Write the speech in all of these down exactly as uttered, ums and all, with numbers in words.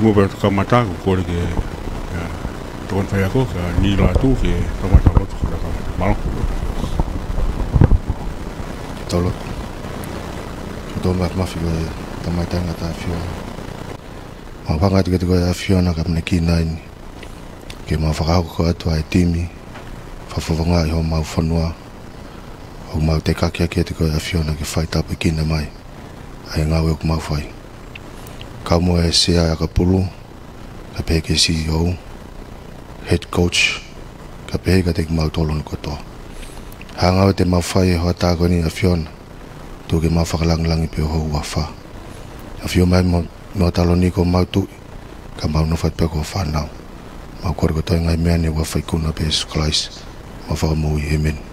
Mo pea kamata ko e kole ki he, ʻa, tokoni faiako, ka Nila atu ke kamata lotu ka kamata. Mālō. Tolo. Tō ma mafi ko e tamai tangata ʻAfiona. Mau hanga atu ke te ko e ʻAfiona ka mene ki nai ni. Ke mau fakahoko atu ʻa e timi, fakafofongaʻi homau fonua. ʻOku mau tekaki atu ke te ko e ʻAfiona ke fai tāpuekina mai ʻa e ngāue ʻoku mau fai. Kau mo e sea ʻakapulu, ka pehē ki he C E O, head coach, ka pehē kiate kimautolu kotoa. Hanga ʻo te mau fai e hoʻatā ko eni ʻAfiona, tuku ke mau fakalangilangi pē ho huafa. ʻAfio mai mo, mo taloni ko mau tuʻi, ka mau nofo atu pē ko ho fānau. Mau kole ko e toenga ʻi he meʻa ni ʻoku fai ʻi he huafa ʻo Sīsū Kalaisi, homau Fakamoʻui, ʻēmeni.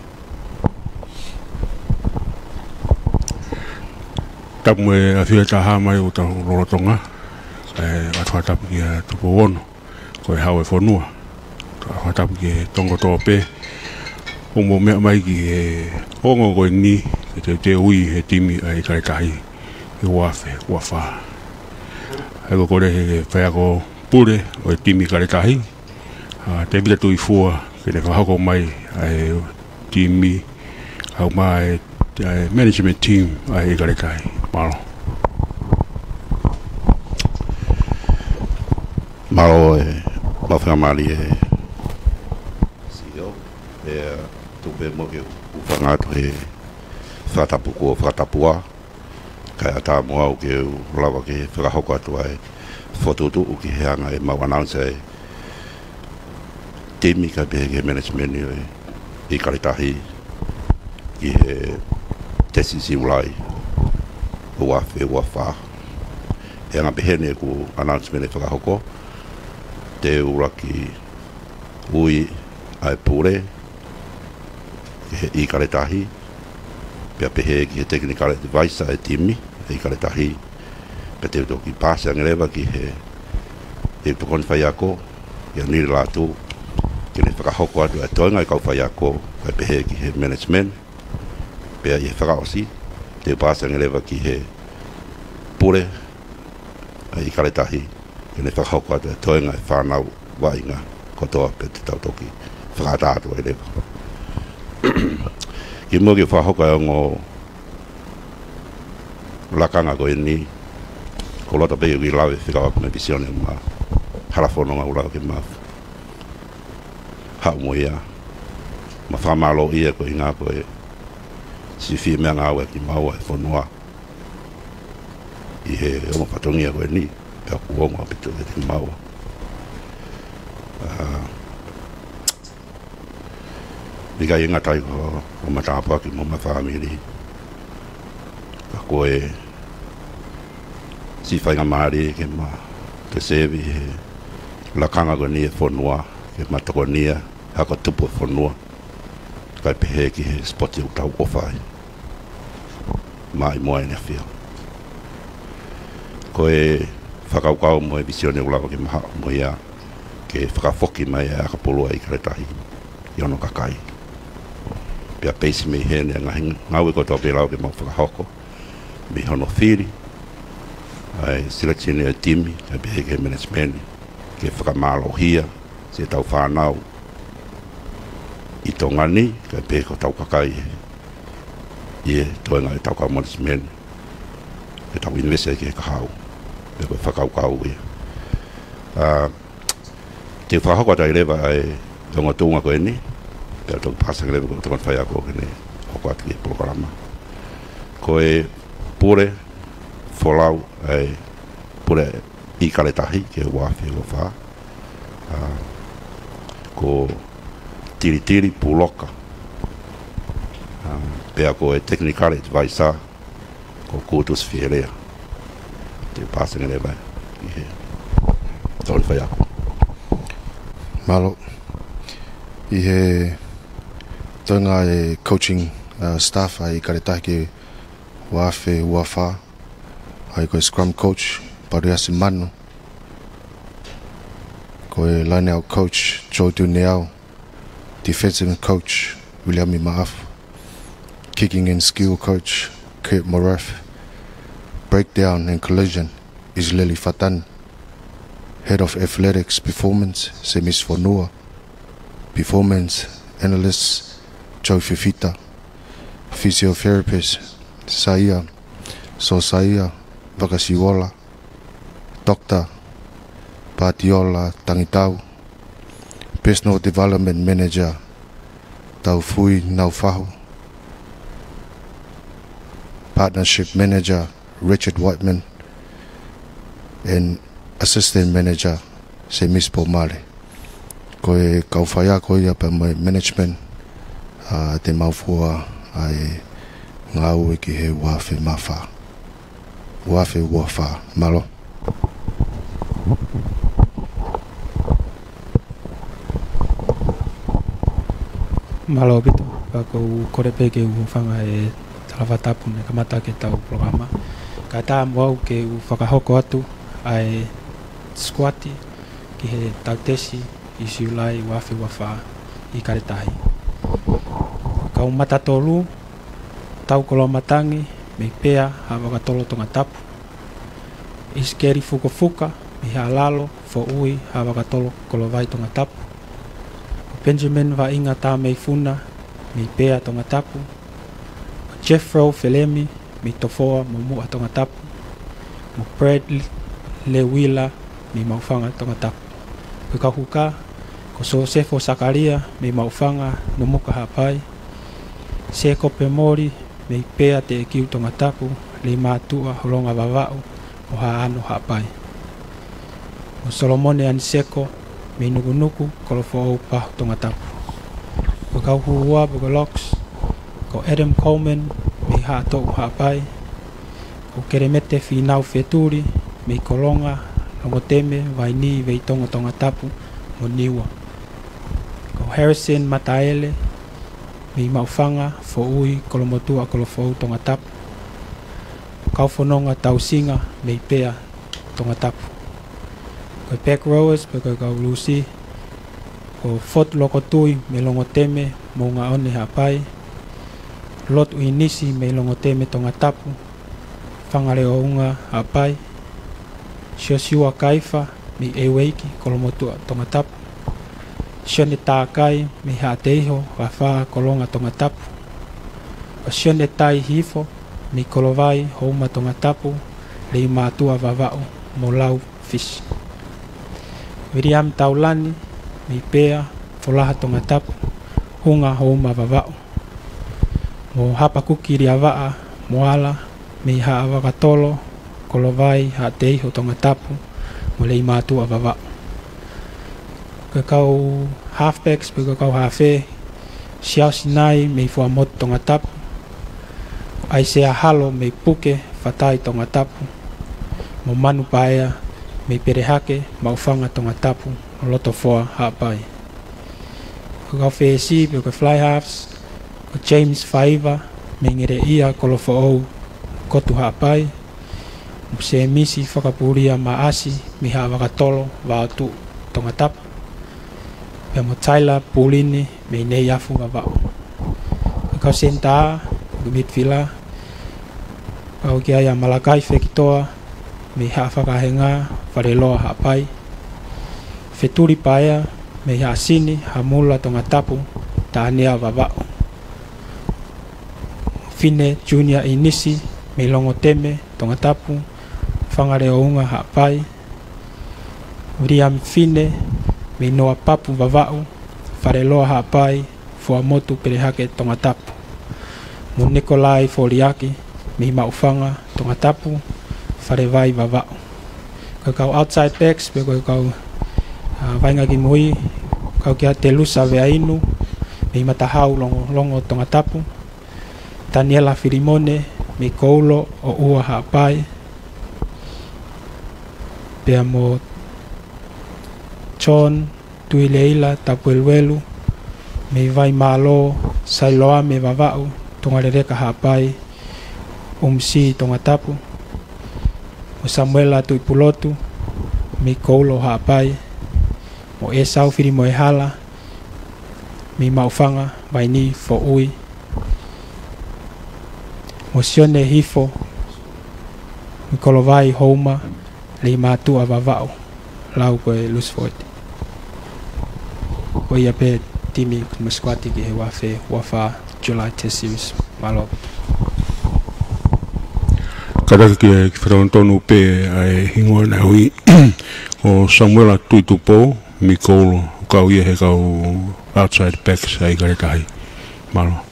Tapu mo e ʻafio ʻe taha mai ʻo tau lolotonga, ʻe, ʻoatu ha tapu kia Tupou Ono, ko e Hau ʻo e fonua. ʻOatu ha tapu ki he Tonga kotoa pē, ʻoku mou meʻa mai ki he ongo ko eni, ke teuteu ʻi he timi ʻa e ʻIkale Tahi, ʻi he ua afe ua fā. ʻA ia ko e kole ki he faiako pule ʻo e timi ʻIkale Tahi, ʻa, Tēvita Tuʻifua, ke ne fakahoko mai ʻa e timi, ʻa, mo e, ʻa e management team ʻa e ʻIkale Tahi. Mālō. Mālō e, mau fakamālō e C E O, ʻe, tuku pē muʻa ke u hūfanga atu he fakatapu kuo fakatapua, kae ʻatā mo au ke u lava ke fakahoko atu ʻa e fokotuʻutuʻu ki he anga ʻemau announce ʻa e timi kae pehē ki he management ʻo e ʻIkale Tahi ki he teau ʻo Siulai ua afe ua fā. ʻE anga pehē ni ʻeku announcement ʻe fakahoko, te u ʻuluaki ui ʻa e pule ki he ʻIkale Tahi, pea pehē ki he technical advisor ʻa e timi ʻa e ʻIkale Tahi, pea te u toki paasi ange leva ki he, he tokoni faiako, ʻia Nili Lātū, ke ne fakahoko atu ʻa e toenga ʻo e kau faiako, kae pehē ki he management, pea ʻi he fakaʻosi, te u paasi ange leva ki he pule ʻa e ʻIkale Tahi, ke ne fakahoko atu e toenga ʻo e fānau vaʻinga kotoa pea te tau toki fakaʻatā atu ai leva. Kimuʻa ke fakahoko ʻa e ongo lakanga ko eni, ʻoku ou loto pē ke u kiʻi lave fekauʻaki mo e vīsone ʻa e halafononga ʻoku ou lava ke ma haʻu mo ia. Ma fakamālō ia ko e ʻuhinga ko e siʻi fie meʻangāue ʻa kimaua ʻi he fonua ʻi he ongo fatongia ko eni, pea ʻoku ongo ʻaupito kiate kimaua. ʻA, ʻikai ngata ai ko, ko e matāpaki mo e fāmili, ka ko e siʻi faingamālie ke ma toe sēvi he lakanga ko eni ʻo e fonua, ke ma tokonia, hako tupu ʻo e fonua, kae pehē ki he sipoti ʻoku tau ʻofa ai. Mai mo ʻEne ʻAfio. Ko e fakakaukau mo e vīsone ʻoku lava ke ma haʻu mo ia ke fakafoki mai ʻa e ʻakapulu ʻa e ʻIkale Tahi ʻi hono kakai. Pea peisi mei heni ʻa e ngaahi ngāue kotoa pē ʻe lava ke mau fakahoko, mei hono fili ʻa e selection ʻa e timi, kae pehē ki he management, ke fakamālohia siʻetau fānau ʻi Tonga ni, kae pehē ki hotau kakai ʻi he toenga ʻo ʻetau kau management, ke tau invest ai ki he kahaʻu. Pea ko e fakakaukau ia. ʻA, te u fakahoko atu ai leva ʻa e ongo tuʻunga ko eni, pea toki paasi ange leva ki he tokoni faiako ke ne hoko atu ki he polokalama. Ko e pule folau ʻa e pule ʻIkale Tahi ki he ua afe ua fā, ʻa, ko Tilitili Puloka, ʻa, pea ko e technical advisor ko Kutusi Fielea. Te u paasi ange leva ki he tokoni faiako. Mālō. ʻI he toenga ʻo e coaching, ʻa, staff ʻa e ʻIkale Tahi ki he ua afe ua fā, ʻa ia ko e scrum coach, Pariasi Manu, ko e line out coach, Joe Tuneau, defensive coach, William Maaf, kicking and skill coach, Kurt Morath, breakdown and collision, Isileli Fatani, Head of Athletics Performance, Semisi Fonua, Performance Analyst, Joe Fifita, Physiotherapist, Saia, Sosaia Vakasiuola, Doctor Patiola Tangitau, Personal Development Manager, Taufui Naufahu, Partnership Manager, Richard Whiteman, and Assistant Manager, Semisi Pomale. Ko e kau faiako ia pea mo e management, ʻa, te mau fua ʻa e ngāue ki he ua afe mā fā. Ua afe ua fā. Mālō. Mālō ʻaupito, pea ʻoku ou kole pē ke u hūfanga he tala fakatapu ne kamata ʻaki ʻetau polokalama. Kae ʻatā mo au ke u fakahoko atu ʻa e sikuati ki he tautesi ʻi Siulai ua afe ua fā ʻi Kaletahi. Kau Matatolu, Taukoloa Matangi, mei Pea, Haʻavakatolo, Tongatapu. ʻIsikeli Fukofuka, mei Haʻalalo, Foʻui, Haʻavakatolo, Kolovai, Tongatapu. Benjamin Vaʻinga Tameifuna, mei Pea, Tongatapu. Jeffro Felemi, mei Tofoa, Momuʻa, Tongatapu. Mo Brad Leuila, mei Maʻufanga, Tongatapu. Ko e kau huka, ko Sosefo Sakalia, mei Maʻufanga, Nomuka, Haʻapai. Sekope Moli, mei Pea, Teʻekiu, Tongatapu, Leimātuʻa, Holonga, Vavaʻu, mo Haʻano, Haʻapai. Mo Solomone Aniseko, mei Nukunuku, Kolofoʻou, Pahu, Tongatapu. Ko e kau hū ua pe ko e locks, ko Adam Coleman, mei Haʻatoʻu, Haʻapai. Ko Kelemete Fīnau Fetuli, mei Kolonga, Longoteme, Vainī, Veitongo, Tongatapu, mo Niua. Ko Harrison Mataele, mei Maʻufanga, Foʻui, Kolomotuʻa, Kolofoʻou, Tongatapu. Kau Fononga Tausinga, mei Pea, Tongatapu. Ko e back rowers pe ko e kau lusi, ko Fotu Lokotui, mei Longoteme, Moʻungaʻone, Haʻapai. Lotu ʻInisi, mei Longoteme, Tongatapu, Fangaleoʻunga, Haʻapai. Siosiua Kaifa, mei ʻEueiki, Kolomotuʻa, Tongatapu. Sione Takai, mei Haʻateiho, Vafā, Kolonga, Tongatapu. Ko Sione Tai Hifo, mei Kolovai, Houma, Tongatapu, Leimātuʻa, Vavaʻu, mo Lau, Fisi. Viliami Taulani, mei Pea, Folaha, Tongatapu, Hunga, Houma, Vavaʻu. Mo Hapakuki Liavaʻa Moala, mei Haʻavakatolo, Kolovai, Haʻateiho, Tongatapu, mo Leimātuʻa, Vavaʻu. Ko e kau halfbacks pe ko e kau hafe, Siaosi Nai, mei Fuaʻamotu, Tongatapu. ʻAisea Halo, mei Puke, Fatai, Tongatapu. Mo Manu Paea, mei Pelehake, Maʻufanga, Tongatapu, mo Lotofoa, Haʻapai. Ko e kau fesi pe ko e fly halves, ko James Faiva, mei Ngeleʻia, Kolofoʻou, Kotu, Haʻapai. Mo Semisi Fakapulia Maʻasi, mei Haʻavakatolo, Vaotuʻu, Tongatapu. Pea mo Tyler Pulini, mei Neiafu, Vavaʻu. Ko e kau senitā, ko e midfielder, kau ki ai ʻa Malakai Fekitoa, mei Haʻafakahenga, Faleloa, Haʻapai. Fetuli Paea, mei Haʻasini, Hamula, Tongatapu, Taʻanea, Vavaʻu. Fine Junior ʻInisi, mei Longoteme, Tongatapu, Fangaleoʻunga, Haʻapai. Viliami Fine, mei Noapapu, Vavaʻu, Faleloa, Haʻapai, Fuaʻamotu, Pelehake, Tongatapu. Mo Nikolai Foliaki, mei Maʻufanga, Tongatapu, Falevai, Vavaʻu. Ko e kau outside backs pe ko e kau, ʻa, vaʻinga kimui, kau kia Telusa Veainu, mei Matahau, Longolongo, Tongatapu. Taniela Filimone, mei Koulo, ʻOʻua, Haʻapai. Pea mo John Tuileila Tapueluelu, mei Vaimālō, Sailoame, Vavaʻu, Tongaleleka, Haʻapai, ʻUmisi, Tongatapu. Mo Samuela Tuʻipulotu, mei Koulo, Haʻapai. Mo ʻEsau Filimoehala, mei Maʻufanga, Vainī, Foʻui. Mo Sione Hifo, mei Kolovai, Houma, Leimātuʻa, Vavaʻu. lau ko e Roosevelt. Ko ia pē timi mo e sikuati ki he ua afe ua fā July Test Series. Mālō. Kātaki ki he, ki he fakatonutonu pē ʻa e hingoa naʻe ui ko Samuela Tuitupou, Mikoula, ʻoku kau ia he kau outside backs ʻa ʻIkale Tahi. Mālō.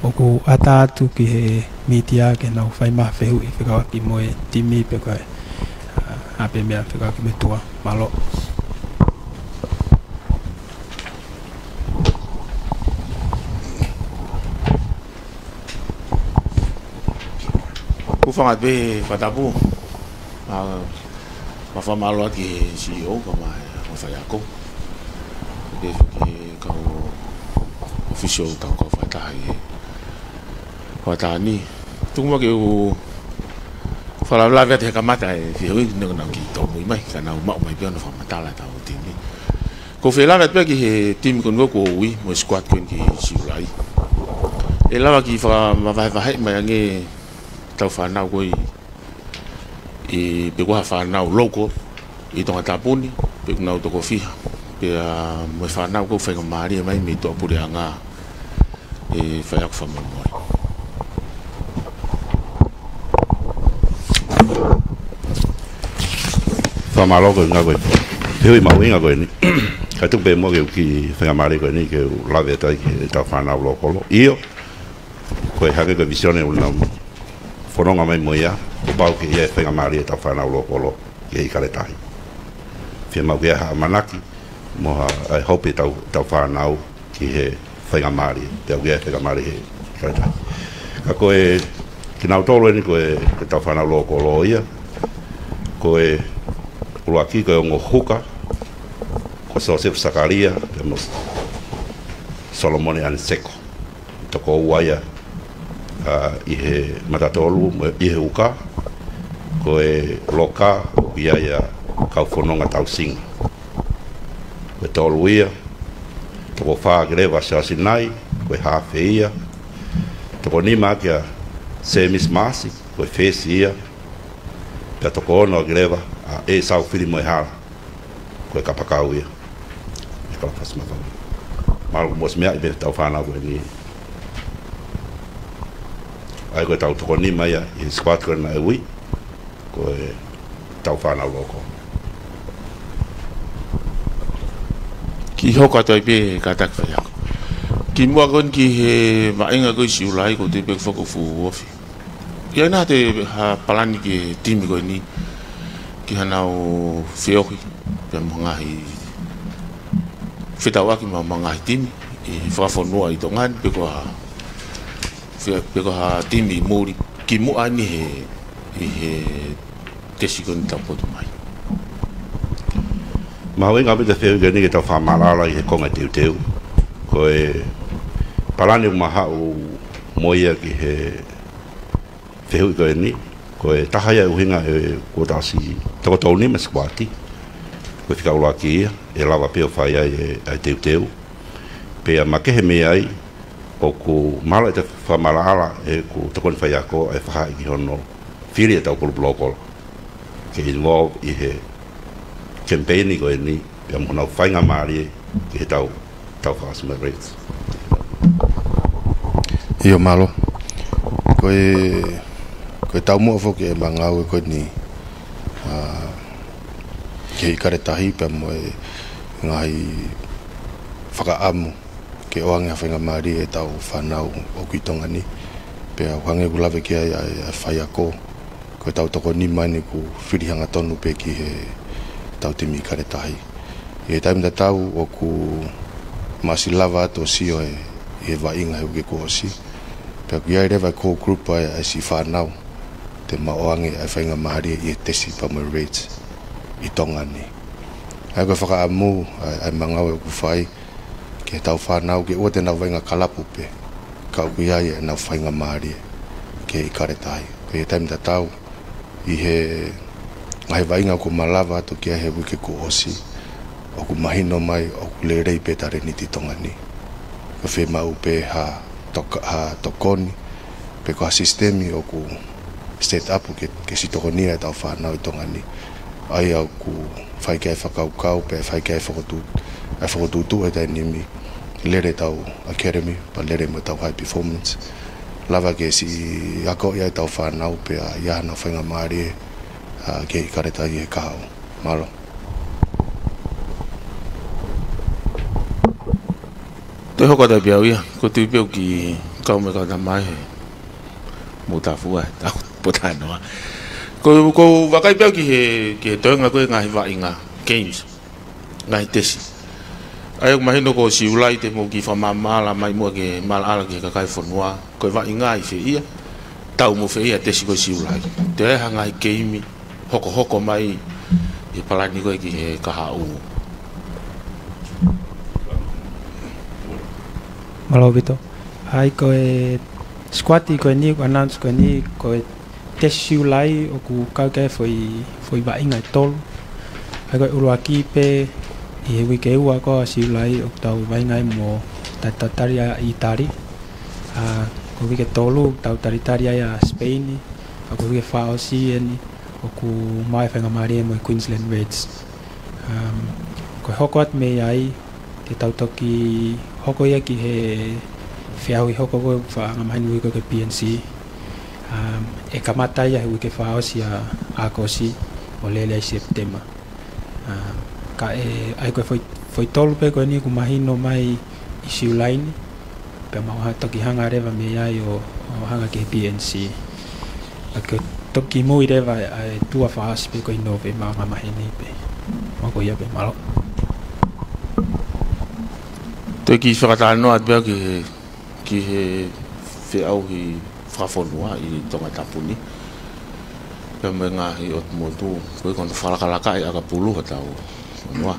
ʻOku ʻatā atu ki he mītia ke nau fai mai ha fehuʻi fekauʻaki mo e timi pe ko e, ʻa, ʻa pē meʻa fekauʻaki mo e toa. Mālō. Hūfanga pē he fakatapu. ʻA, ma fakamālō atu ki he C E O kae ʻumaʻā e ongo faiako. Pehē ki he kau ʻōfisiolo ʻoku tau kau fakataha ʻi he fakataha ni. Tuku muʻa ke u fakalavelave atu he kamata e fehuʻi ni, naʻa nau kiʻi tōmui mai, ka nau maʻu mai pē hono fakamatala ʻetau timi. Ko e felāveʻi atu pē ki he timi ko eni kuo ui, mo e sikuati ko eni ki Siulai. ʻE lava ke fakamavahevaheʻi mai ange ʻetau fānau ko ē, ʻi, pe ko ha fānau local ʻi Tongatapu ni, pe ʻoku nau toko fiha, pea mo e fānau ʻoku faingamālie mai mei tuʻapuleʻanga, ʻe faiako fakamolemole. Fakamālō ko e ngaahi fehuʻi mahuʻinga ko eni. Kae tuku pē muʻa ke u kiʻi faingamālie ko eni ke u lave atu ai ki heʻetau fānau lōkolo. ʻIo, ko e hangē ko e vīsone ʻoku nau fononga mai mo ia, kuo pau ke ʻi ai e faingamālie ʻetau fānau lōkolo ki he ʻIkale Tahi. Fiemaʻu ke ʻi ai ha ʻamanaki mo ha, ʻa e hope ʻetau, ʻetau fānau ki he faingamālie, pea ʻoku ʻi ai e faingamālie he ʻIkale Tahi. Ka ko e, kinautolu eni ko e, ko ʻetau fānau lōkolo ia, ko e ʻuluaki ko e ongo huka, ko Siosefa Sakalia, pea mo Solomone Aniseko. Toko ua ia, ʻa, ʻi he matatolu, mo e, ʻi he huka, ko e loka, ʻoku ʻi ai ʻa e kau fononga tausinga. Ko e tolu ia, toko fā ki leva Siaosi Nai, ko e hafe ia, toko nima kia Semis Masi, ko e fesi ia, pea toko ono ki leva, ʻa, ʻEsau Filimoehala, ko e kapakau ia. ʻE kala fasi mafanga. Mālō mo e meʻa ʻi heʻetau fānau ko eni. ʻA ia ko ʻetau toko nima ia ʻi he sikuati ko ē naʻe ui, ko ʻetau fānau lōkolo. Kiʻi hoko atu ai pē kātaki faiako. Kimuʻa ko eni ki he vaʻinga ko ē ʻi Siulai, ʻoku ou tui pē ʻoku fuʻu ofi. ʻI ai nai ha palani ki he timi ko eni, ki haʻanau feohi, pea mo e ngaahi fetauʻaki mo e ngaahi timi ʻi he fakafonua ʻi Tonga ni, pe ko ha, pe ko ha timi ʻi muli, kimuʻa eni he, ʻi he tesi ko eni ʻoku tau poto mai. Mahuʻinga ʻaupito e fehuʻi ko eni ke tau fakamaʻalaʻala ʻi he konga teuteu. Ko e palani ʻoku ma haʻu mo ia ki he fehuʻi ko eni, ko e taha ia e ʻuhinga ʻoku tau ʻosi toko tolu nima sikuati, ko e fika ʻuluaki ia, ʻe lava pē ʻo fai ai e, ʻa e teuteu. Pea makehe mei ai, ʻoku mahalo ʻe toe fakamaʻalaʻala ʻe heʻeku tokoni faiako ʻa e faʻahi ki hono fili ʻetau pulupulu lōkolo ke involve ʻi he kemipeini ko eni, pea mo honau faingamālie ki heʻetau, tau fakaʻosi mai rates. ʻIo, mālō. Ko e, ko e taumuʻa foki ʻemau ngāue ko eni, ʻa, ki he ʻIkale Tahi pea mo e ngaahi fakaʻamu ke ʻoange ha faingamālie ʻetau fānau ʻoku ʻi Tonga ni. Pea ʻoku hangē ʻoku lave ki ai ʻa e, ʻa e faiako, ko ʻetau toko nima eni ʻoku fili hangatonu pē ki heʻetau timi ʻIkale Tahi. ʻI he taimi tatau ʻoku ma ʻosi lava atu ʻo sio ʻi he, ʻi he vaʻinga he uike kuo ʻosi. Pea ʻoku ʻi ai leva e core group ʻa e, ʻa e siʻi fānau te mau ʻoange ʻa e faingamālie ʻi he tesi pea mo e rates ʻi Tonga ni. ʻA ia ko e fakaʻamu ʻa e, ʻa ʻemau ngāue ʻoku fai, ke tau fānau, ke ʻoua te nau vaʻinga kalapu pē, ka ʻoku ʻi ai ʻenau faingamālie ki he ʻIkale Tahi. Pea ʻi he taimi tatau, ʻi he ngaahi vaʻinga ʻoku malava atu ki ai he uike kuo ʻosi, ʻoku mahino mai ʻoku lelei pē talēniti Tonga ni. Ko e fiemaʻu pē ha toka-, ha tokoni, pe ko ha sisitemi ʻoku set up ke, ke siʻi tokonia ʻetau fānau ʻi Tonga ni. ʻA ia ʻoku fai ki ai fakakaukau, pea fai ki ai fokotu-, ʻa e fokotuʻutuʻu he taimi ni, lele ʻetau academy, pea lele mo ʻetau high performance. Lava ke siʻi akoʻi ai ʻetau fānau, pea ʻi ai hano faingamālie, ʻa, ki he ʻIkale Tahi he kahaʻu. Mālō. Toe hoko atu pē au ia, ʻoku ou tui pē ʻoku kau mai kau tamai he mou tāfua he tau potanoa. ʻOku ou, ʻoku ou vakai pē au ki he, ki he toenga ko e ngaahi vaʻinga, games, ngaahi tesi. ʻA ia ʻoku mahino ko Siulai te mou kiʻi fakamāmaʻala mai muʻa ke maʻalaʻala ki he kakai e fonua. Ko e vaʻinga ʻi fē ia, taumuʻa fē ia tesi ko Siulai. Toe ʻi ai ha ngaahi keimi hokohoko mai ʻi he palani ko ē ki he kahaʻu. Mālō ʻaupito. ʻA ia ko e sikuati ko eni, ko e announce ko eni, ko e tesi Siulai ʻoku kau ki ai e foʻi, foʻi vaʻinga ʻe tolu. ʻA ia ko e ʻuluaki pē ʻi he uike ua ko ē ʻo Siulai ʻoku tau vaʻinga ai mo e talitali ʻa ʻItali. ʻA, ko e uike tolu tau talitali ai ʻa Sipeini, ʻa ko e uike fā ʻosi eni ʻoku maʻu e faingamālie mo e Queensland Reds. Um, ko e hoko atu mei ai, te tau toki hoko ia ki he feʻauhi hoko ko ē ʻoku faʻa angamaheni ui ko ē ko e P N C. Um, ʻe kamata ia he uike fā ʻosi ʻa ʻAokosi ʻo lele ai Sepitema. Um, ka ʻe, ʻa ia ko e foʻi, foʻi tolu pē ko eni ʻoku mahino mai ʻi Siulai ni. Pea mau ha toki hanga leva mei ai ʻo, ʻo hanga ki he P N C. ʻA ia ko e toki mui leva ʻa e tuʻa fā ʻosi pē ko ē ʻi Nōvema ʻe angamaheni pē. Mau ko ia pē, mālō. Toe kiʻi fakatalanoa atu pē au ki he, ki he feʻauhi fakafonua ʻi Tongatapu ni. Pea mo e ngaahi ʻotu motu, ko e kona fakalakalaka ʻi ʻakapulu hotau fonua.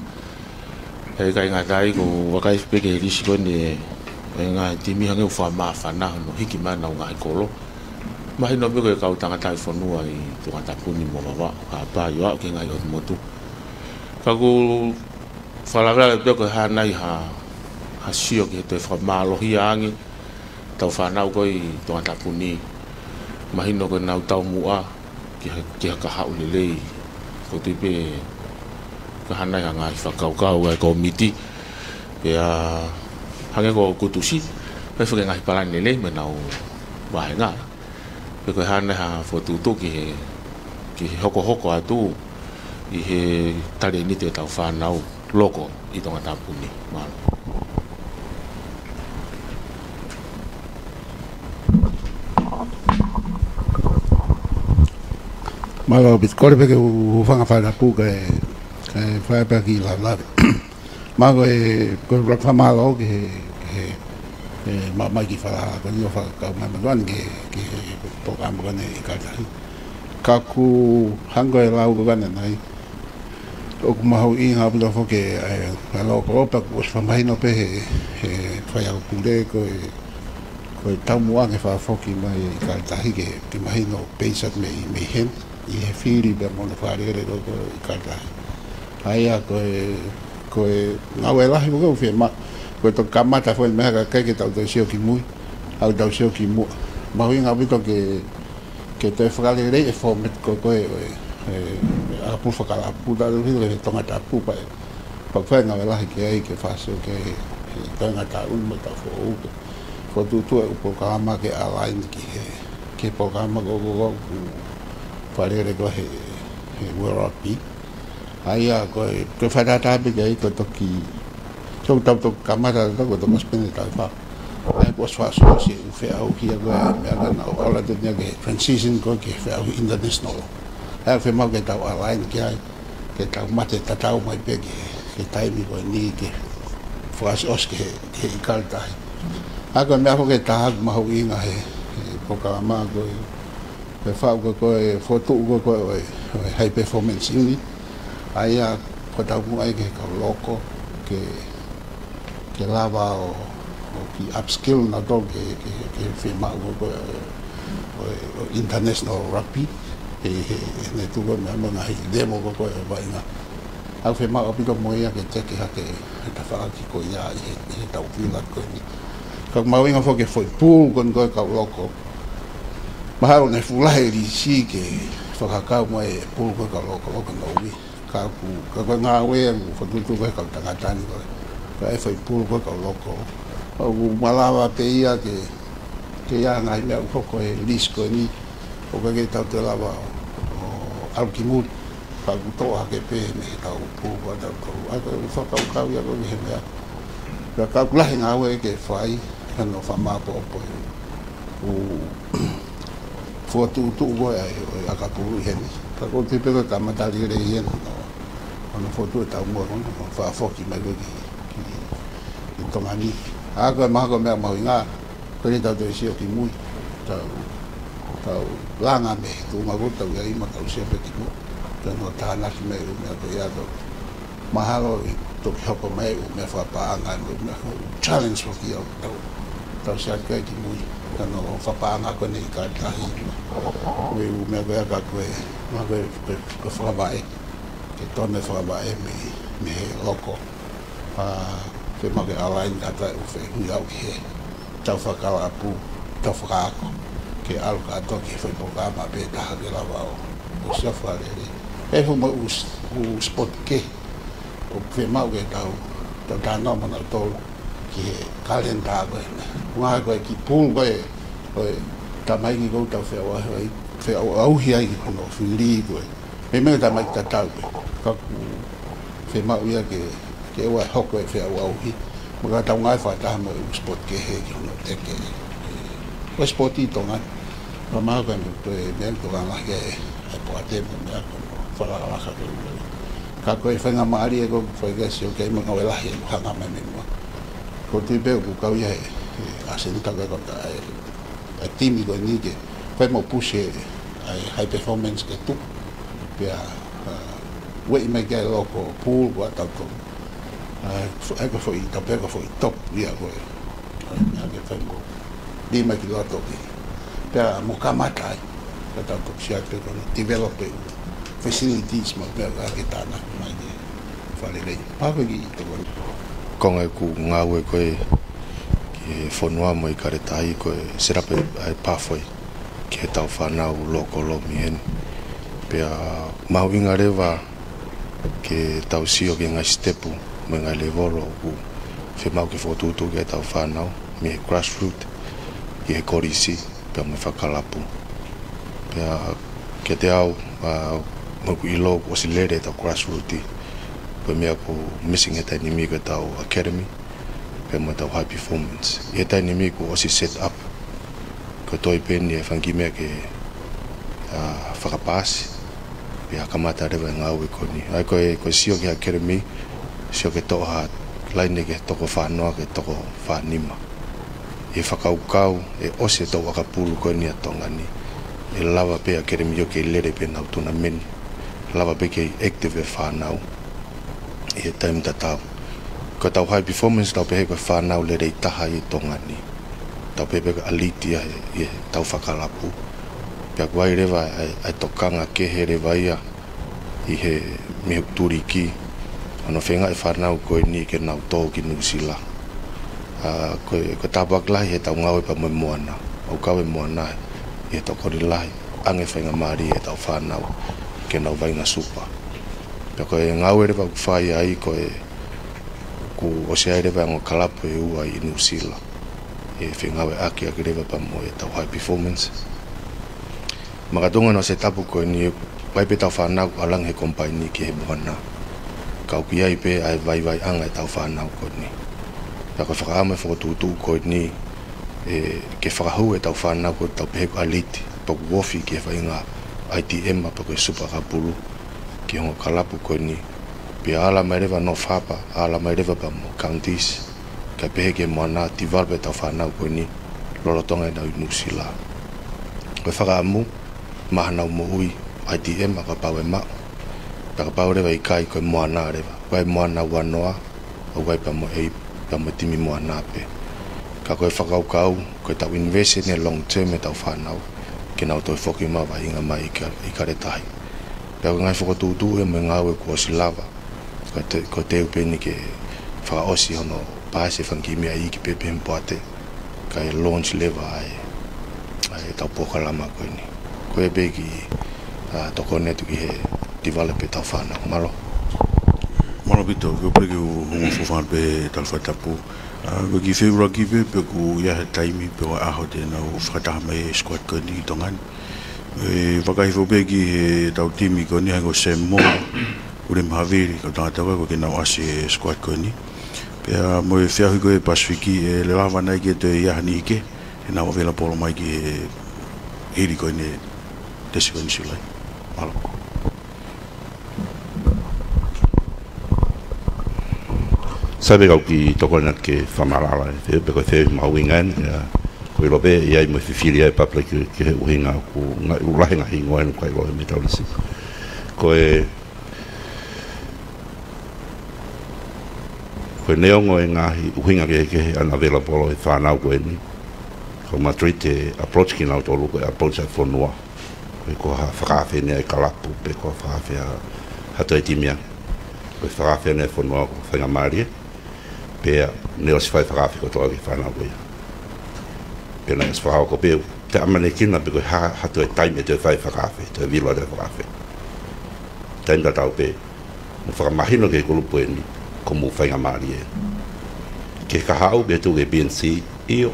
He ʻikai ngata ai, ʻoku ou vakai pē ki he lisi ko eni ʻo e ngaahi timi hangē ʻoku fakamāfana hono hiki mai honau ngaahi kolo. Mahino pē ko e kau tangataʻi fonua ʻi Tongatapu ni mo Vavaʻu, Haʻapai ʻo aʻu ki he ngaahi ʻotu motu. Ka ʻoku ou fakalavelave pē au ko e hā nai ha, ha sio ki he toe fakamālohia ange ʻetau fānau ko ē ʻi Tongatapu ni. Mahino ko ʻenau taumuʻa ki ha, ki ha kahaʻu lelei. ʻOku ou tui pē ko e hā nai ha ngaahi fakakaukau ʻa e kōmiti. Pea hangē ko Kutusi, pea fai e ngaahi palani lelei mei heʻenau vāhenga. Pe ko e hā nai ha fokotuʻutuʻu ki he, ki he hokohoko atu ʻi he talēniti ʻetau fānau loko ʻi Tongatapu ni. Mālō. Mālō, ʻoku ou kole pē ke u hūfanga he fakatapu kae, kae fai pē ha kiʻi lavelave. Mahalo ko e, ko e ʻuluaki fakamālō ki he, ki he, he maʻu mai e kiʻi falala ko eni ʻo fakakau mai maʻa ʻeni ki he, ki he polokalama ko eni ʻIkale Tahi. Ka ʻoku hangē ko e lau ko ē ʻanenai, ʻoku mahuʻinga ʻaupito foki e, e, e loko, pea kuo ʻosi fakamahino pē he, he faiako pule ko e, ko e taumuʻa ke fakafoki mai ʻIkale Tahi ke, ke mahino pē ia mei, mei heni, ʻi he fili pea mo hono fakalele ko ē ko ē ʻIkale Tahi. ʻA ia ko e, ko e ngāue lahi ko ē ʻoku fiemaʻu, ko e toki kamata foki e meʻa ka ʻikai ke tau toe sio ki mui, ʻoku tau sio ki muʻa. Mahuʻinga ʻaupito ke, ke toe fakaleleiʻi e format ko ē ko ē, e, e, ʻakapulu fakalapu, tau hilo he Tongatapu pē. Pea ʻoku fai e ngāue lahi ki ai ke fakasio ki he, he toenga taʻu ni mo e taʻu foʻou ke fokotuʻutuʻu e ʻū polokalama ke align ki he, ki he polokalama ko ē ko ē ʻoku fakalele ko ē he, he World Rugby. ʻA ia ko e, ko e fakatātā pē ki ai ko e toki, ko ʻetau toki kamata ʻetau, ko e toki ʻosi pē eni e taʻu ʻe fā. ʻA ia kuo ʻosi fakaʻosiʻosi e ʻū feʻauhi ko ē, meʻa naʻa nau ʻalu atu ʻeni ki he transition ko ē ki he feʻauhi international. ʻA ia ʻoku fiemaʻu ke tau align ki ai, ke tau mate tatau mai pē ki he, ki he taimi ko eni ke fakaʻosiʻosi ki he, ki he ʻIkale Tahi. ʻA ia ko e meʻa foki ʻe taha ʻoku mahuʻinga he, he polokalama ko ē, ko e faʻu ko ē ko ē e fokotuʻu ko ē ko ē ʻo e, ʻo e high performance unit. ʻA ia ko e taumuʻa ia ki he kau loko ke, ke lava ʻo, ʻo kiʻi upskill nautolu ki he, ki he, ki he fiemaʻu ko ē ko ē ʻo e, ʻo e, ʻo e international rugby. He, he, he ne tuku meʻa mo e ngaahi lemo ko ē ʻo e vaʻinga. ʻOku fiemaʻu ʻaupito mo ia ke teke hake e tafaʻaki ko ia ʻi he, ʻi heʻetau vila ko eni. Ka mahuʻinga foki e foʻi pulu ko eni ko ē kau loko. Mahalo ne fuʻu lahi e lisi ke fakakau mai e pulu ko ē kau loko, loko novi. Ka ʻoku, ka ko e ngāue ʻoku fokotuʻutuʻu ko ē kau tangata ni ko ē. Ka e foʻi pulu ko ē kau loko. ʻOku malava pē ia ke, ke ʻi ai e ngaahi meʻa ʻoku hoko he lisi ko eni. ʻOku ʻikai ke tau toe lava ʻo, ʻo ʻalu ki muli. Ka ʻoku toʻo hake pē mei heʻetau pulu ko ē ʻatautolu. ʻA ia ko e fakakaukau ia ko ē he meʻa. Ka, ka ʻoku lahi e ngāue ke fai, ka ʻoku fakamāʻopoʻopo ia. ʻOku fokotuʻutuʻu ko ē ʻa e, ʻo e ʻakapulu ʻi heni. Ka ʻoku ou tui pē ko e kamata lelei ia ʻo, ʻo ne fokotuʻu e taumuʻa ko ē, ʻo fakafoki mai ko ē ki, ki, ki Tonga ni. ʻA ia ko e mahalo ko e meʻa mahuʻinga, ko eni tau toe sio ki mui. Tau, tau langa mei he tuʻunga ko ē ʻoku tau ʻi ai mo tau sio pē ki mui. Tau nofo tānaki mei he ʻū meʻa ko ia tau. Mahalo ʻe toki hoko mai e ʻū meʻa fakapaʻanga mo e meʻa ko e challenge foki ʻoku tau, tau sio ki ai ki mui. Ka ko e fakapaʻanga ko eni ʻi Kaletahi. Mo e ʻū meʻa ko ia ka ko e, meʻa ko e, ko e, ko e fakavaʻe. Ke tonu e fakavaʻe mei, mei he loko. ʻA, fiemaʻu ke align kātoa e ʻū fehuʻi ʻoku ʻi he tau fakalapu, tau fakaako. Ke ʻalu kātoa ki he foʻi polokalama pē taha ke lava ʻo, ʻo sio fakalelei. ʻE fuʻu mo e ʻū s-, ʻū sport kehe. ʻOku fiemaʻu ke tau, tau talanoa mo nautolu ki he kalenda ko ē. Ngaahi ko e kiʻi pulu ko ē, ko e tamaiki ʻoku tau feʻauʻauhi ai, feʻauʻauhi ai hono fili ko ē. Meimei tamaiki tatau pē. Ka ʻoku fiemaʻu ia ke, ke ʻoua ʻe hoko e feʻauʻauhi. Mo ka tau ngāue fakataha mo e ʻū sport kehe ki hono teke. Ko e sport ʻi Tonga. Ka mahalo ko e meʻa, ko e meʻa ʻoku tokanga ki ai e poate mo e meʻa ko e fakalakalaka ko ē. Ka ko e faingamālie ko ē ʻoku fai ki ai e sio ki ai mo e ngāue lahi ʻoku hanga mai mei muʻa. ʻOku ou tui pē ʻoku kau ia he, he ʻasenita ko ē ko e, e timi ko eni ke fai mo push e, ʻa e high performance ke tuʻu. Pea, ʻa, ueʻi mai ki ai e loko pulu ko ē ʻatautolu. ʻA, fo-, ʻa e ko e foʻi, tau pehē ko e foʻi top ia ko ē. ʻA, ʻa ke fai mo lī mai ki loto ki. Pea mo kamata ai. Ka tau toki sio atu ko eni develop e facilities mo e meʻa ka ke tānaki mai ke fakalelei. Pea ko e kiʻi tokoni. Konga ʻeku ngāue ko ē ki he fonua mo ʻi Kaletahi ko e set up e, ʻa e pathway ki heʻetau fānau loko lomi heni. Pea mahuʻinga leva ke tau sio ki he ngaahi sitepu mo e ngaahi levolo ʻoku fiemaʻu ke fokotuʻutuʻu ki heʻetau fānau mei he grassroot ki he kolisi pea mo e fakalapu. Pea kiate au, ʻa, mo ʻeku ʻilo kuo ʻosi lele ʻetau grassroot. Ko e meʻa ʻoku missing he taimi ni ko ʻetau academy pea mo ʻetau high performance. ʻI he taimi ni kuo ʻosi set up. Ko e toe pē eni e fanga kiʻi meʻa ke, ʻa, fakapaasi. Pea kamata leva e ngāue ko eni. ʻA ia ko e, ko e sio ki he academy, sio ke toʻo ha laine ki he toko fā noa ki he toko fā nima. ʻI he fakakaukau, ʻe ʻosi e tau ʻakapulu ko eni ʻa Tonga ni. ʻE lava pē academy ʻo kei lele pē ʻenau tournament. Lava pē kei active e fānau ʻi he taimi tatau. Ko ʻetau high performance tau pehē ko e fānau lelei taha ʻi Tonga ni. Tau pehē pē ko e elite ia he, ʻi heʻetau fakalapu. Pea ʻoku ʻi ai leva ʻa e, ʻa e tokanga kehe leva ia ʻi he mei he tuliki. Hono feinga e fānau ko eni ke nau tō ki Nuʻusila. ʻA, ko e, ko e tāpuaki lahi heʻetau ngāue pea mo e Moana. ʻOku kau e Moana ʻi he tokoni lahi. ʻAnge faingamālie heʻetau fānau ke nau vaʻinga super. Pea ko e ngāue leva ʻoku fai ai ko e kuo ʻosi ʻi ai leva e ongo kalapu ʻe ua ʻi Nuʻusila. ʻE fengāueʻaki ʻaki leva pea mo ʻetau high performance. Makatuʻunga hono set up ko eni ʻoku ʻi ai pē ʻetau fānau ʻalu ange he combine ki he Moana. Ka ʻoku ʻi ai pē ʻa e vaivaiʻanga ʻetau fānau ko eni. Pea ko e fakaʻamu e fokotuʻutuʻu ko eni, ʻe, ke fakahū ʻetau fānau ko ʻetau pehē ko e elite, pea ʻoku ofi ki he vaʻinga I T M pea ko e super ʻakapulu, ki he ongo kalapu ko eni. Pea ala mai leva North Harbour, ala mai leva pea mo counties. Kae pehē ki he Moana, develop ʻetau fānau ko eni lolotonga ʻenau ʻi Nuʻusila. Ko e fakaʻamu, maʻa hanau moʻui, I T M kapau ʻe maʻu. Pea kapau leva ʻikai ko e Moana leva. Ko e Moana ua noa, ʻoku ʻi ai pea mo e, pea mo e timi Moana pē. Ka ko e fakakaukau, ko ʻetau invest ʻi he long term ʻetau fānau. ke nau toe foki mai ʻo vaʻinga mai ʻi Ka-, ʻi Kaletahi. Pea ko e ngaahi fokotuʻutuʻu ia mo e ngāue kuo ʻosi lava, ko e te-, ko e teu pē eni ke fakaʻosi hono paasi e fanga kiʻi meʻa iiki pē pehē mo poate, kae launch leva ai ʻa e tau polokalama ko eni. Ko ia pē ki, ʻa, tokoni atu ki he develop ʻetau fānau. Mālō. Mālō ʻaupito, ko e pē ke u hūfanga pē he talafakatapu. ʻA, ko e kiʻi fehuʻi ʻuluaki pē, pe ʻoku ʻi ai ha taimi pe ko e ʻaho te nau fakataha mai e squad ko eni ʻi Tonga ni. ʻE, vakai foki pē ki he tau timi ko eni, hangē ko Sam Moa, William Havili, kau tangata ko ē, ko e ke nau ʻasi he squad ko eni. Pea mo e fehuʻi ko ē Pasifiki, ʻe lava nai ke toe ʻi ai ha niʻihi ke, ʻe nau available mai ki he hili ko eni, tesi ko eni Siulai. Mālō. Sai pē kau kiʻi tokoni atu ke fakamaʻalaʻala e fehuʻi, pe ko e fehuʻi mahuʻinga eni, ʻa, ko e ʻilo pē ʻe ʻi ai mo e fifili ʻa e public ki, ki he ʻuhinga ʻoku nga-, ʻoku lahi e ngaahi hingoa ʻoku ʻikai ʻilo e meʻa ʻoku lisi. Ko e, ko e neongo e ngaahi ʻuhinga kehekehe ʻa e unavailable ʻo e fānau ko eni, ko e matuʻi te approach kinautolu, ko e approach ʻa e fonua. Ko e ko ha fakaafe eni ʻa e kalapu, pe ko ha fakaafe ʻa ha toe timi ange. Ko e fakaafe eni ʻa e fonua ko e faingamālie, pea ne ʻosi fai fakaafe kotoa ki he fānau ko ia. Pea naʻe ʻosi fakahoko pē, te ʻamanekina pē ko e ha, ha toe taimi ʻe toe fai fakaafe, toe vila toe fakaafe. Taimi tatau pē, mo fakamahino ki he kulupu eni, ko homou faingamālie. Ke kahaʻu ke tuʻu ki he B N C, ʻio,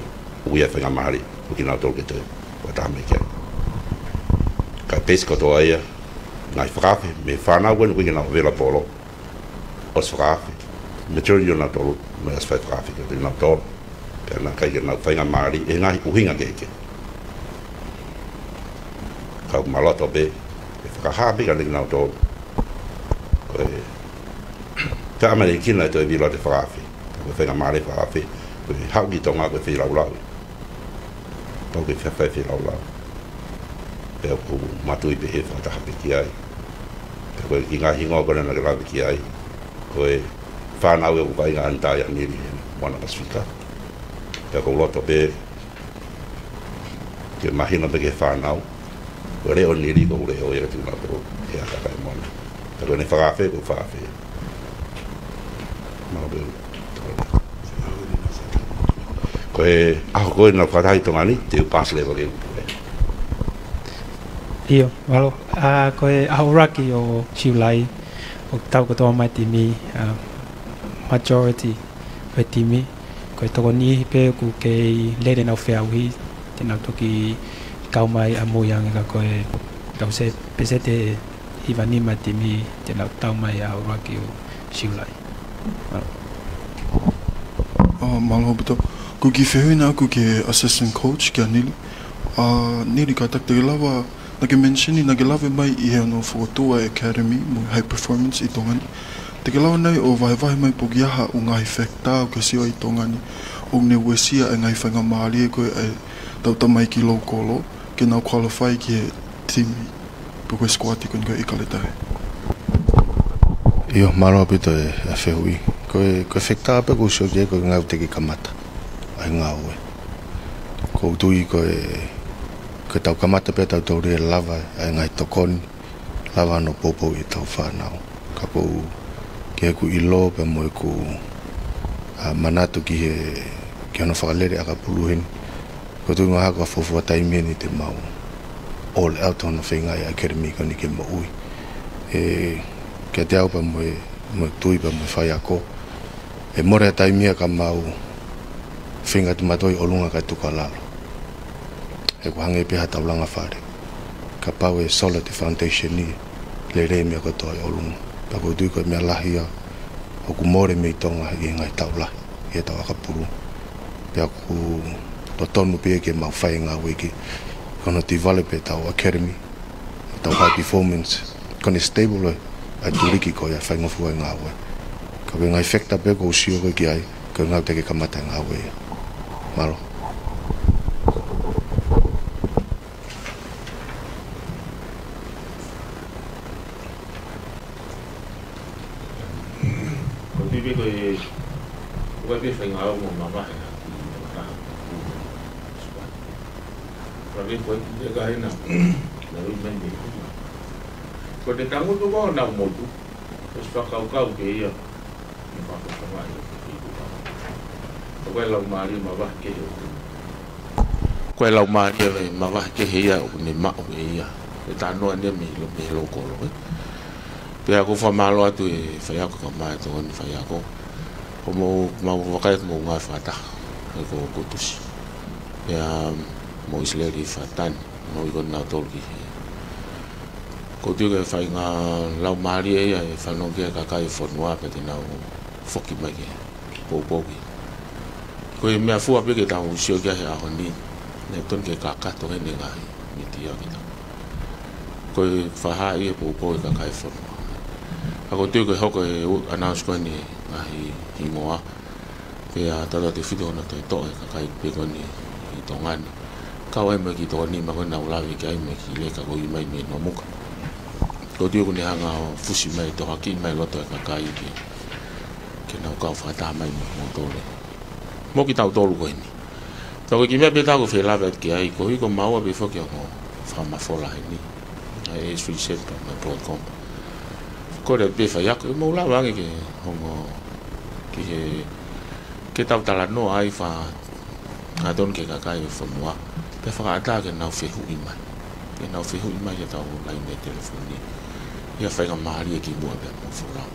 ʻoku ʻi ai e faingamālie, ko kinautolu ke toe, ʻo taha mai ki ai. Ka e peisi kotoa ia, ngaahi fakaafe, mei he fānau ko eni ʻoku ʻikai ke nau available, ʻosi fakaafe. Majority ʻo nautolu, mo e ʻosi fai fakaafe, ko kinautolu. Pea naʻe ʻikai ke nau faingamālie, he ngaahi ʻuhinga kehekehe. Kau mālō atu pē, ʻe fakahā pē kiate kinautolu. Ko e, te ʻamanekina ʻe toe vila toe fakaafe. Ko e faingamālie fakaafe, ko e haʻu ki Tonga ko e feilaulau. Pau ke fai feilaulau. Pea ʻoku matuʻi pē he fakataha pē ki ai. Pea ko e kiʻi ngaahi hingoa ko ena naʻa ke lave ki ai. Ko e fānau ʻoku vaʻinga ʻa Nita ʻia Nili he Moana Pasifika. Pea ʻoku ou loto pē ke mahino pē ki he fānau, ko e leʻo ʻo Nili ko e leʻo ia ʻa kinautolu, he ʻa e kakai Moana. Pea ko ʻene fakaafe, ko e fakaafe. Mālō pē. Ko e ʻaho ko ē naʻa ku fakataha ʻi Tonga ni, te u paasi leva ke u. ʻIo, mālō. ʻA, ko e ʻaho ʻuluaki ʻo Siulai, ʻoku tau kotoa mai timi, ʻa, majority ʻo e timi, ko e tokoni pē ʻoku kei lele ʻenau feʻauhi, te nau toki kau mai ʻamui ange ka ko e tau se, peseti ʻe hiva nima timi te nau tau mai ʻaho ʻuluaki ʻo Siulai. Mālō. ʻA, mālō ʻaupito. Ko e kiʻi fehuʻi ena ʻaʻaku ki he assistant coach, kia Nili. ʻA, Nili, kātaki te ke lava, naʻa ke mention ʻi, naʻa ke lave mai ʻi he ʻoku fokotuʻu e academy mo e high performance ʻi Tonga ni. Te ke lava nai ʻo vahevahe mai pe ʻoku ʻi ai ha ʻū ngaahi factor ʻoku ke sio ʻi Tonga ni, ʻoku ne uesia e ngaahi faingamālie ko ē ʻa e tau tamaiki lōkolo, ke nau qualify ki he timi, pe ko e squad ko eni ko ē ʻi Kaletahi. ʻIo, mālō ʻaupito e, e fehuʻi. Ko e, ko e factor pē ʻoku ou sio ki ai ko e ʻuhinga ʻoku teʻeki kamata ʻa e ngāue. ʻOku ou tui ko e, ko e tau kamata pē ʻa tautolu ʻe lava ʻa e ngaahi tokoni, lava hono poupou ʻetau fānau. Ka ʻoku ou, ki heʻeku ʻilo pea mo ʻeku, ʻa, manatu ki he, ki hono fakalele ʻakapulu heni. ʻOku ou tui mahalo ko e fuofua taimi eni te mau all out hono feingaʻi ʻa e academy ko eni ke moʻui. ʻE, kiate au pea mo e, mo e tui pea mo e faiako, ʻe mole ha taimi ia ka mau feinga atu mātou ʻi ʻolunga kae tuku ʻa lalo. He ʻoku hangē pē ha taulanga fale. Kapau ʻe solid e foundation ʻi he lelei e meʻa kotoa ʻi ʻolunga. Pea ʻoku ou tui ko e meʻa lahi ia ʻoku mole mei Tonga ʻi he ngaahi taʻu lahi ʻi heʻetau ʻakapulu. Pea ʻoku totonu pē ke mau fai e ngāue ki hono develop ʻetau academy, ʻetau high performance, ko ʻene stable ʻa e, ʻa e tuliki ko ia ʻa e faingofua e ngāue. Ka ko e ngaahi factor pē ʻoku ou sio ko ē ki ai, ko e ʻuhinga ʻoku teʻeki kamata e ngāue ia. Mālō. Ko e pipi ko e, ko e pipi faingāue mo mamahi. Ka ke koe ki te ka hena. Na rui mai mei huma. Ko te tangutu ko na motu. Ko si fakakaukau ke ia. Ni fakafangaʻi o ke kiku ka. Ko e laumālie mavahe kehe o te. Ko e laumālie mavahe kehe ia ʻoku ne maʻu ʻe ia. E tanoa ne mei lo, mei lo kolo, ē. Pea ʻoku ou fakamālō atu e faiako ka mai tokoni faiako. Ko mou, mau vakai atu mou ngāue fakataha. ʻE ko, ko Tusi. Pea mo ʻIsileli Fatani. Mo i ko nau tolu ki he. Ko tui ke fainga laumālie ia e fanongo ki he kakai e fonua pea te nau foki mai ke poupou ki. Ko e meʻa fua pē ke tau sio ki he ʻaho ni. Ne tonu ke kakato he ne ngaahi mītia ke tau. Ko e faha ia e poupou e kakai e fonua. Ka ko tui ke hoko e u-, announce ko eni ngaahi hingoa. Pea tautautefito hono toe toʻo e kakai pē ko eni ʻi Tonga ni. Kau ai mo e kiʻi toko nima ko eni naʻa ku lave ki ai mo e kiʻi leka ko ē mai mei Nomuka. Ko tui ʻoku ne hanga ʻo fusi mai tohaki mai loto e kakai ke, ke nau kau fakataha mai mo moutolu. Mo kitautolu ko eni. Tau ki meʻa pē tau ko felave atu ki ai, ko hiko maua pē foki ʻo fakamafola heni. Ai e sui set pa ma Broadcom. Ko e pē faiako, ʻe mou lava ange ke hongo ki he, ke tau talanoa ai fa, hangatonu ki he kakai e fonua. Pea fakaʻatā ke nau fehuʻi mai. Ke nau fehuʻi mai ke tau laine telefoni. Ia faingamālie kimuʻa pea mo folau.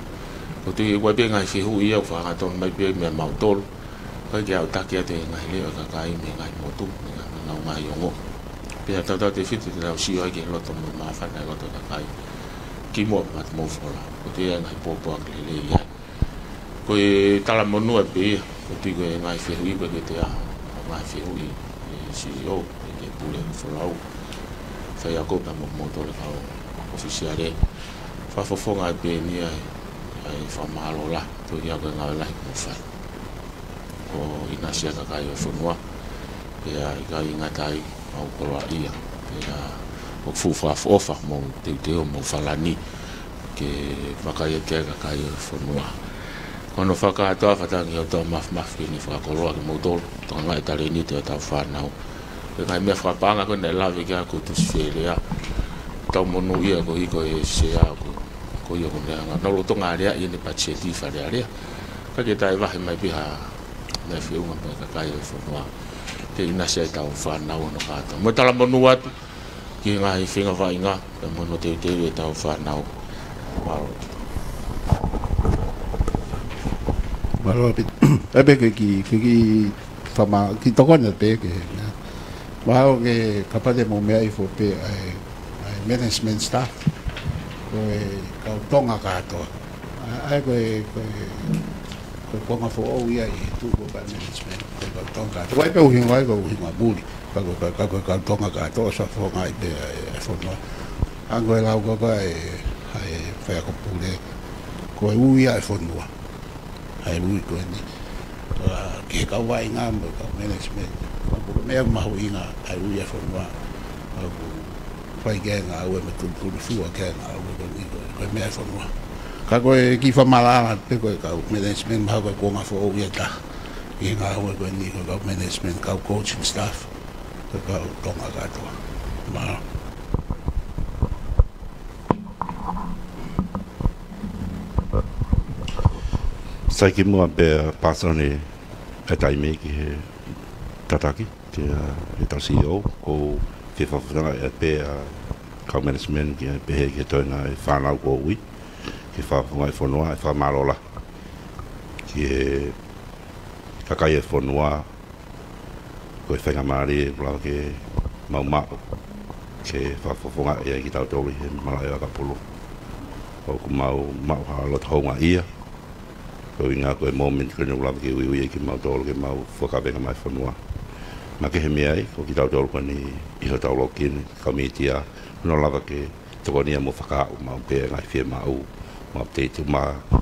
Ko tui ʻoku ʻi ai pē ngaahi fehuʻi ia ʻoku fakahangatonu mai pē meia mautolu. Ko e ke aʻutaki atu e ngaahi leʻo e kakai mei he ngaahi motu, mei he ngaahi, ngaahi ongo. Pea tautautefito te tau sio ai ki he loto mo e māfana e loto e kakai. Kimuʻa pea mo folau. Ko tui ʻi ai ngaahi pōpoaki lelei ia. Ko e talamonū ē pē ia, ko tui ko e ngaahi fehuʻi ko e ke te ʻaho, ngaahi fehuʻi e C E O, ʻe ke pule folau. Faiako pea mo moutolu kau ʻofisiale. Fakafofonga ē pē eni ia, ʻa e fakamālō lahi, ko ia ko e ngāue lahi kuo fai. ʻO ʻinasi ʻa e kakai e fonua, pea ʻikai ngata ai, mau koloaʻia, pea ʻoku fuʻu fakaʻofoʻofa mo teuteu mo Falani, ke vakai atu ki he kakai e fonua. Ko hono fakakātoa fatangi ʻo tau mafimafi ke ne fakakoloa kimoutolu, tokangaʻi e talēniti ʻo ʻetau fānau. Ko e ngaahi meʻa fakapaʻanga ko ē naʻe lave ki ai ko Tusi Felea. Tau monūʻia ko hiko e sea ko, ko ia ko ne hanga. Nau lolotonga aleaʻi ʻene patiseti Fale Alea. Ka ke taʻe vahe mai pē ha meʻa feʻunga mo e kakai e fonua. Ke ʻinasi ai ʻetau fānau hono kātoa. Mo e talamonū atu ki he ngaahi feinga vaʻinga, pea mo hono teuteu ʻetau fānau. Mālō. Mālō ʻaupito. ʻE pē ke ki, ke ki fama, ki tokoni pē ke, nā. Mālō ke kapau te mou meaʻi fo pē ʻa e, ʻa e management staff. Ko e kau Tonga kātoa. ʻA, ʻa e ko e, ko e, ko e konga foʻou ia ʻi he tuʻu ko e management, ko e kau Tonga kātoa. Ko e pē ʻuhinga ai ko e ʻuhinga muli. Ka ko e, ka, ka ko e kau Tonga kātoa, sa fonga ai pē ʻa e, ʻa e fonua. Ango e lau ko e, ʻa e, ʻa e faiako pule. Ko e ui ʻa e fonua. ʻA e ui ko eni. ʻA, ki he kau vaʻinga mo e kau management. Ko e meʻa mahuʻinga ʻa e ui ʻa e fonua. ʻA, ko e fai ki ai e ngāue mo e tulituli fua ki ai e ngāue ko eni ko e, ko e meʻa ʻa e fonua. Ka ko e kiʻi fakamaʻalaʻala pē ko e kau management mahalo ko e konga foʻou ia ʻe taha. ʻI he ngāue ko eni ko e kau management, kau coaching staff. Ko e kau Tonga kātoa. Mālō. Sai kimuʻa pea pass on e, e taimi ki he tataki, ki he, ʻetau C E O, ko e fakafofonga ē pē ʻa e kau management ki he pehē ki he toenga e fānau kuo ui, ki he fakafofonga e fonua, ʻe fakamālō lahi. Ki he kakai e fonua, ko e faingamālie ʻoku lava ke mau maʻu, ke fakafofongaʻi ai kitautolu ʻi he malaʻe vakapulu. ʻOku mau maʻu ha loto houngaʻia, ko e ʻuhinga ko e moment ko eni ʻoku lava ke uiui ai kimautolu ke mau fakakavenga mai e fonua. Makehe mei ai, ko kitautolu ko eni ʻi hotau loki ni, kau mītia, ʻoku nau lava ke tokonia mo fakaaʻu maʻu pē ngaahi fiemaʻu, mo update mo,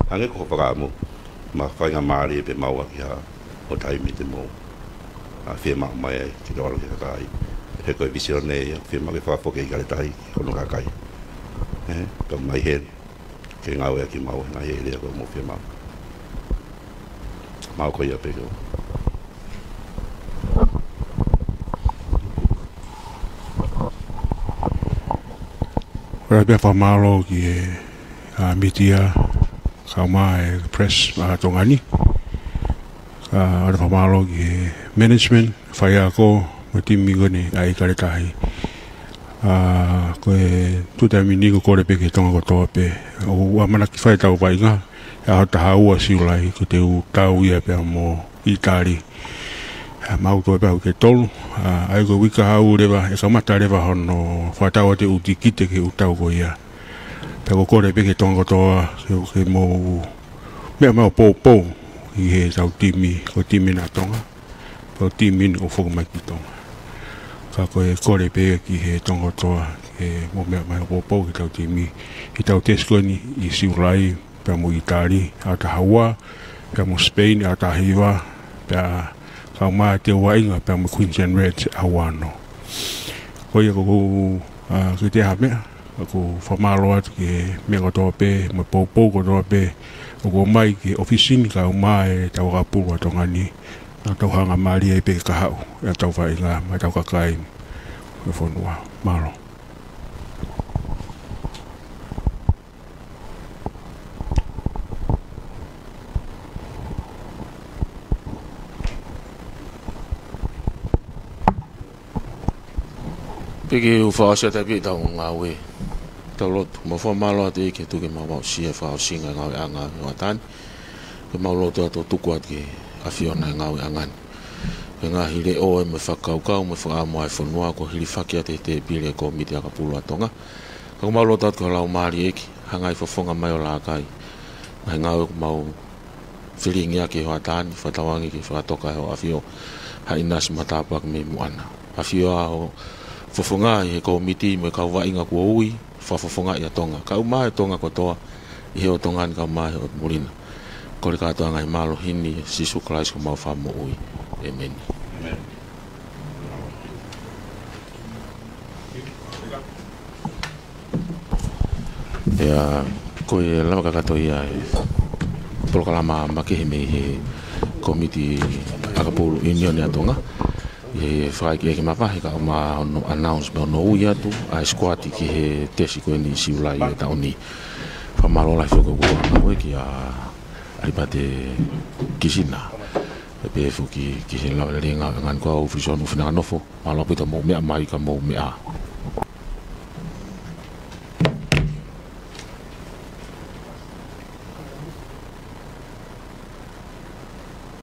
hangē ko hoʻo fakaʻamu, mo e faingamālie pē maua ki ha, ʻo taimi te mou, ʻa, fiemaʻu mai ai, ke tau ʻalu ki he kakai. He ko e vīsone ia, fiemaʻu ke fakafoki ʻa e Kaletahi, ki hono kakai. Ē, kau mai heni, ke ngāueʻaki maua, ngaahi ʻēlia ko ē ʻoku mou fiemaʻu. Mau ko ia pē ko. Kole pē fakamālō ki he, ʻa, mītia, kae ʻumaʻā e press ʻa Tonga ni. Kole fakamālō ki he management, faiako, mo e timi ko eni ʻa e Kaletahi. ʻA, ko e tuʻutāmaki ni ko e kole pē ki he Tonga kotoa pē. ʻOku ʻamanaki fai ʻetau vaʻinga, ʻi he ʻaho taha ua Siulai, ko e tau ia pea mo ʻItali. ʻA, mau toe pē ʻaho ke tolu, ʻa, ʻa ia ko e uike kahaʻu leva, ʻe kamata leva hono fakatau atu e ʻū tikite ki he ʻū tau ko ia. Pea ko e kole pē ki he Tonga kotoa, ke, ke mou meʻa mai ʻo poupou ki heʻetau timi, ko e timi ʻa Tonga, ko e timi ni ʻoku foki mai ki Tonga. Ka ko e kole pē ki he Tonga kotoa, ke mou meʻa mai ʻo poupou ki heʻetau timi, ʻi heʻetau tesi ko eni ʻi Siulai, pea mo ʻItali, ʻaho taha ua, pea mo Spain, ʻaho taha hiva, pea kau mai ʻetau vaʻinga, pea mo Queensland Reds, ʻaho ono. Ko ia ko ʻeku, ʻa, kiʻi taha meʻa, ʻoku ou fakamālō atu ki he meʻa kotoa pē, mo e poupou kotoa pē, ʻoku ʻomai ki he ʻōfisi ni kau mai ʻetau ʻakapulu ʻa Tonga ni, naʻa tau hanga mālie ai pē ke kahaʻu ʻetau vaʻinga, mo ʻetau kakai, mo e fonua. Mālō. Piki u fakaʻosi atu pē ʻetau ngāue. Tau lotu. Mau fakamālō atu ʻEiki he tuku ke mau aʻusia e fakaʻosinga e ngāueʻanga ʻi hoʻatā ni. Ke mau lotu atu ʻo tuku atu ki he ʻAfiona e ngāueʻanga ni. Ko e ngaahi leʻo ē mo e fakakaukau mo e fakaʻamu ʻa e fonua kuo hilifaki atu he tēpile ʻa e Kōmiti ʻAkapulu ʻa Tonga. Ka ʻoku mau lotu atu ki ho Laumālie ʻEiki, hanga ʻo fofonga mai ʻo lākai. Ngaahi ngāue ʻoku mau felingiʻaki ʻi hoʻatā ni, fakatauange ke fakatoka ʻe hoʻo ʻAfio ha ʻinasi mo ha tāpuaki mei muʻa na. ʻAfio ā hoʻo fofonga ʻi he kōmiti mo e kau vaʻinga kuo ui, fakafofongaʻi ʻa Tonga. Kau mai ʻa Tonga kotoa, ʻi he ʻo Tonga ni kau mai ʻi he ʻo muli na. Kole kātoa e ngaahi mālohi ni, Sīsū Kalaisi ko homau Fakamoʻui. ʻĒmeni. ʻIa, ko e lava kakato ia e polokalama makehe mei he Kōmiti ʻAkapulu ʻIunioni ʻa Tonga. ʻI he fakaʻekeʻeke mavahe kae ʻumaʻā hono announce mo hono ui atu ʻa e sikuati ki he tesi ko eni ʻi Siulai ʻo e taʻu ni. Fakamālō lahi foki ʻoku ou ʻoatu ē kia ʻAlipate Kisina. Pea pehē foki ki he lava lelei ngāueʻanga ni ko au Fisionu Finanga Nofo. Mālō ʻaupito hoʻomou meʻa mai ka mou meʻa.